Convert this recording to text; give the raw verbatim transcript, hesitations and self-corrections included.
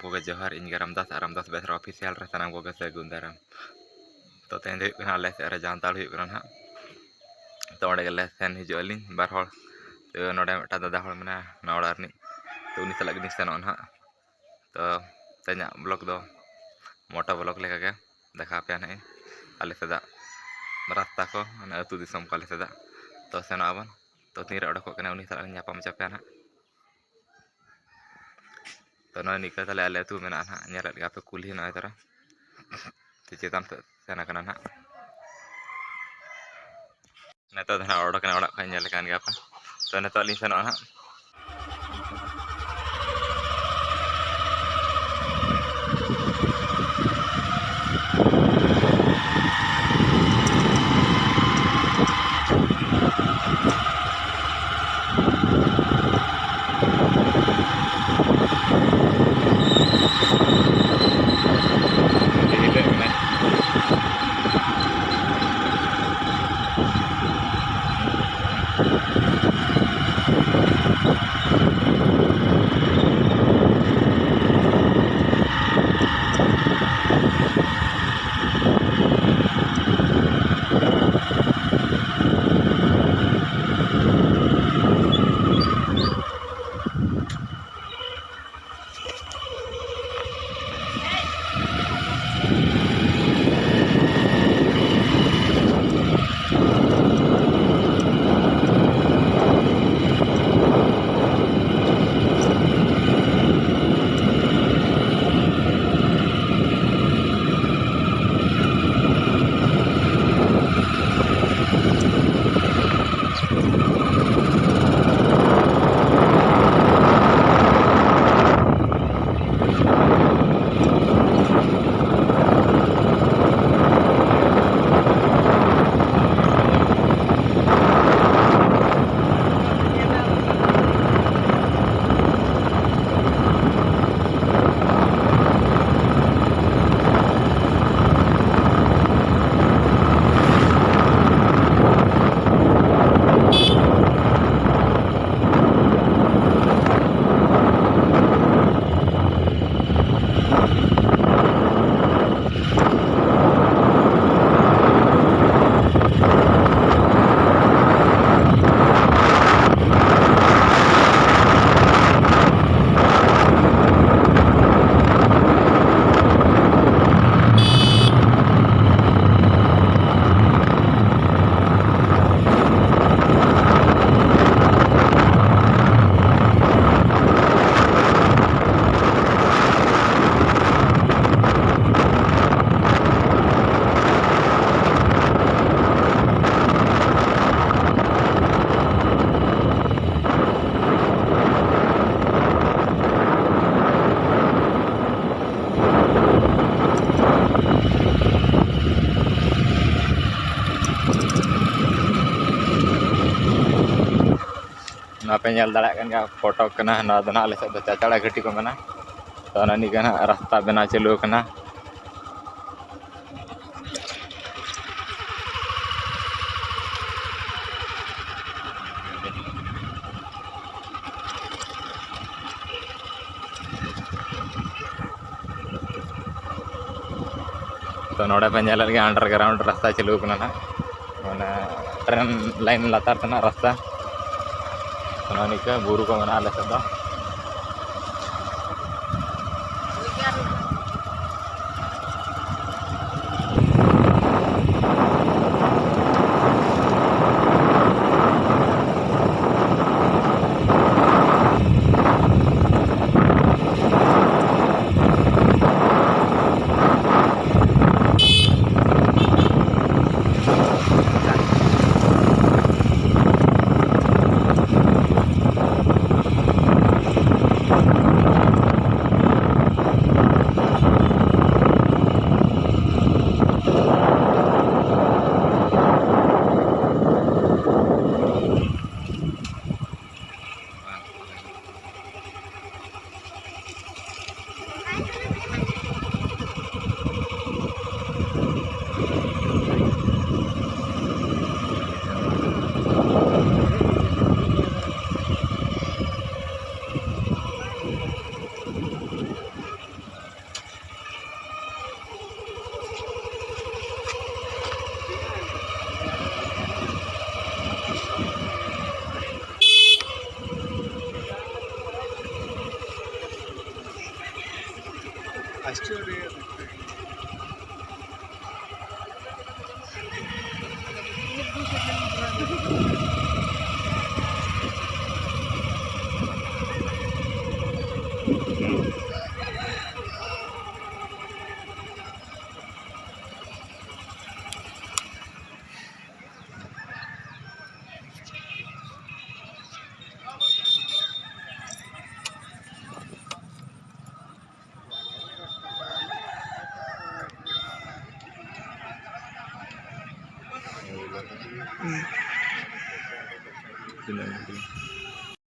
ᱠᱚᱜᱮ ᱡᱚᱦᱟᱨ, ᱤᱧ ᱜᱮ ᱨᱟᱢᱫᱟᱥ, ᱟᱨ ᱨᱟᱢᱫᱟᱥ ᱵᱮᱥᱨᱟ ᱚᱯᱷᱤᱥᱤᱭᱟᱞ ᱨᱮ ᱥᱟᱱᱟᱢ ᱠᱚᱜᱮ ᱥᱟᱹᱜᱩᱱ ᱫᱟᱨᱟᱢ᱾ ᱛᱚ, ᱛᱮᱦᱮᱧ ᱫᱚ ᱦᱩᱭᱩᱜ ᱠᱟᱱᱟ ᱟᱞᱮ ᱥᱮᱫ ᱨᱮ ᱡᱟᱱᱛᱟᱲ ᱦᱩᱭᱩᱜ ᱠᱟᱱᱟ ᱱᱟᱦᱟᱜ᱾ ᱛᱚ, ᱚᱸᱰᱮ ᱜᱮᱞᱮ ᱥᱮᱱ ᱦᱤᱡᱩᱜ ᱟᱹᱞᱤᱧ ᱵᱟᱨ ᱦᱚᱲ᱾ ᱛᱚ, ᱱᱚᱰᱮ ᱢᱤᱫᱴᱟᱝ ᱫᱟᱫᱟ ᱦᱚᱲ ᱢᱮᱱᱟᱭᱟ, ᱱᱚᱣᱟ ᱚᱲᱟᱜ ᱨᱤᱱᱤᱡ᱾ ᱛᱚ, ᱩᱱᱤ ᱥᱟᱞᱟᱜ ᱜᱮᱞᱤᱧ ᱥᱮᱱᱚᱜᱼᱟ ᱱᱟᱦᱟᱜ᱾ ᱛᱚ, ᱛᱮᱦᱮᱧᱟᱜ ᱵᱞᱚᱜ ᱫᱚ ᱢᱚᱴᱟ ᱵᱞᱚᱜ ᱞᱮᱠᱟᱜᱮ ᱫᱮᱠᱷᱟᱣ ᱟᱯᱮᱭᱟ ᱱᱟᱦᱟᱜ ᱤᱧ᱾ ᱟᱞᱮ ᱥᱮᱫᱟᱜ ᱨᱟᱥᱛᱟ ᱠᱚ, ᱢᱟᱱᱮ ᱟᱹᱛᱩ ᱫᱤᱥᱚᱢ ᱠᱚ ᱟᱞᱮ ᱥᱮᱫᱟᱜ᱾ ᱛᱚ, ᱥᱮᱱᱚᱜ ᱟᱵᱚᱱ᱾ ᱛᱚ, ᱛᱤᱱᱨᱮ ᱚᱰᱚᱠᱚᱜ ᱠᱟᱱᱟ, ᱩᱱᱤ ᱥᱟᱞᱟᱜ ᱞᱤᱧ ᱧᱟᱯᱟᱢ ᱦᱚᱪᱚ ᱯᱮᱭᱟ ᱱᱟᱦᱟᱜ᱾ ᱛᱚ, ᱱᱚᱜᱼᱚᱭ ᱱᱤᱝᱠᱟᱹ ᱛᱟᱞᱮ ᱟᱞᱮ ᱟᱹᱛᱩ ᱢᱮᱱᱟᱜᱼᱟ ᱱᱟᱦᱟᱜ, ᱧᱮᱞᱮᱫ ᱜᱮᱭᱟ ᱯᱮ ᱠᱩᱞᱦᱤ ᱱᱚᱜᱼᱚᱭ ᱛᱚᱨᱟ᱾ ᱛᱚ, ᱪᱮᱛᱟᱱ ᱥᱮᱫ ᱥᱮᱱ ᱟᱠᱟᱱᱟ ᱱᱟᱦᱟᱜ᱾ ᱱᱤᱛᱚᱜ ᱫᱚ ᱱᱟᱦᱟᱜ ᱚᱰᱚᱠ ᱮᱱᱟ ᱚᱲᱟᱜ ᱠᱷᱚᱱ, ᱧᱮᱞ ᱠᱟᱱ ᱜᱮᱭᱟ ᱯᱮ᱾ ᱛᱚ, ᱱᱤᱛᱚᱜ ᱞᱤᱧ ᱥᱮᱱᱚᱜᱼᱟ ᱱᱟᱦᱟᱜ᱾ ᱯᱮ ᱧᱮᱞ ᱫᱟᱲᱮᱭᱟᱜ ᱠᱟᱱ ᱜᱮᱭᱟ, ᱯᱷᱳᱴᱳ ᱠᱟᱱᱟ᱾ ᱱᱚᱣᱟ ᱫᱚ ᱱᱟᱦᱟᱜ ᱟᱞᱮ ᱥᱮᱫ ᱫᱚ ᱪᱟᱪᱟᱲᱟ ᱜᱷᱟᱹᱴᱤ ᱠᱚ ᱢᱮᱱᱟ᱾ ᱛᱚ, ᱚᱱᱟ ᱱᱤᱭᱟᱹ ᱱᱟᱦᱟᱜ ᱨᱟᱥᱛᱟ ᱵᱮᱱᱟᱣ ᱪᱟᱹᱞᱩ ᱟᱠᱟᱱᱟ᱾ ᱛᱚ, ᱱᱚᱰᱮ ᱯᱮ ᱧᱮᱞᱮᱫ ᱜᱮᱭᱟ, underground ᱨᱟᱥᱛᱟ ᱪᱟᱹᱞᱩ ᱟᱠᱟᱱᱟ ᱱᱟᱦᱟᱜ, ᱢᱟᱱᱮ ᱴᱨᱮᱱ ᱞᱟᱭᱤᱱ ᱞᱟᱛᱟᱨ ᱛᱮᱱᱟᱜ ᱨᱟᱥᱛᱟ᱾ ᱚᱱᱟ ᱱᱤᱝᱠᱟᱹ ᱵᱩᱨᱩ ᱠᱚ ᱢᱮᱱᱟᱜᱼᱟ ᱟᱞᱮ ᱥᱮᱫ ᱫᱚ᱾ ᱛᱤᱱᱟᱹᱜ ᱮᱢ ᱟᱹᱜᱩᱭᱟ?